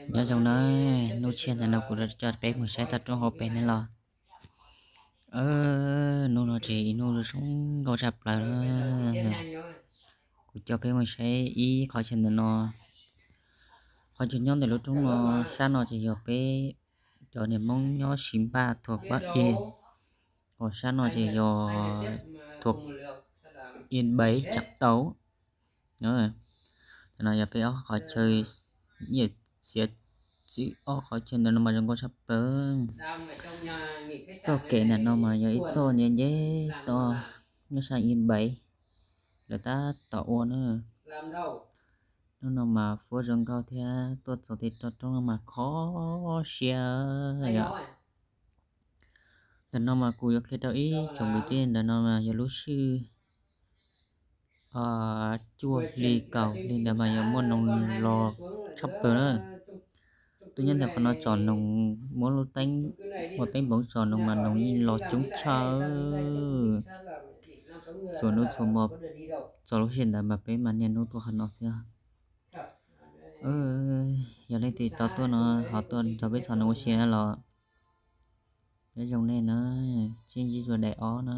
Nyob zoo na, hnub tshiab ntawm no kuv coj peb mus saib toj roob hauv pes ne los. Hnub no ces ib hnub zoo nkauj tshaj plaws na. Kuv coj peb mus saib ib qhov chaw ntawm no. Qhov chaw nyob ntawm lub roob no, sab no ces yog peb cov niam Hmoob nyob Siv Npaj Thuam Pab Ias, hos sab no ces yog Thuam Ias Npaiv Tsam Tau. Cov no yog peb ob qhov chaw nyiam txiav txim, ob qhov chaw ntawm no mas zoo nkauj tshaj plaws. Txoj kev ntawm no mas yog ib txoj nce nce toj nyob sab Ias Npaiv, lawv tab tom ua na. Hnub no mas fuab zoo nkauj thiab tuaj txog tej toj roob no mas kho siab yom. Ntawm no mas kuv yuav qhia rau ib tsoom kwv tij, ntawm no mas yog lub sij hawm cuaj hli kaum hli ntawd mas yog muaj noog los tshaj plaws na. Tuaj nyob ntawm qhov no tsom noog, muab lub teeb, muab teeb npoov tsom noog mas noog yeej los coob tshaj. Txhua hnub txhua hmo txog lub sij hawm ntawd mas peb mas niaj hnub tuaj qhov no xwb. Yog leej twg tau tuaj no ho tuaj nrog peb txhom noog ua si los nyob zoo nej na, sib ntsib dua daim ob na.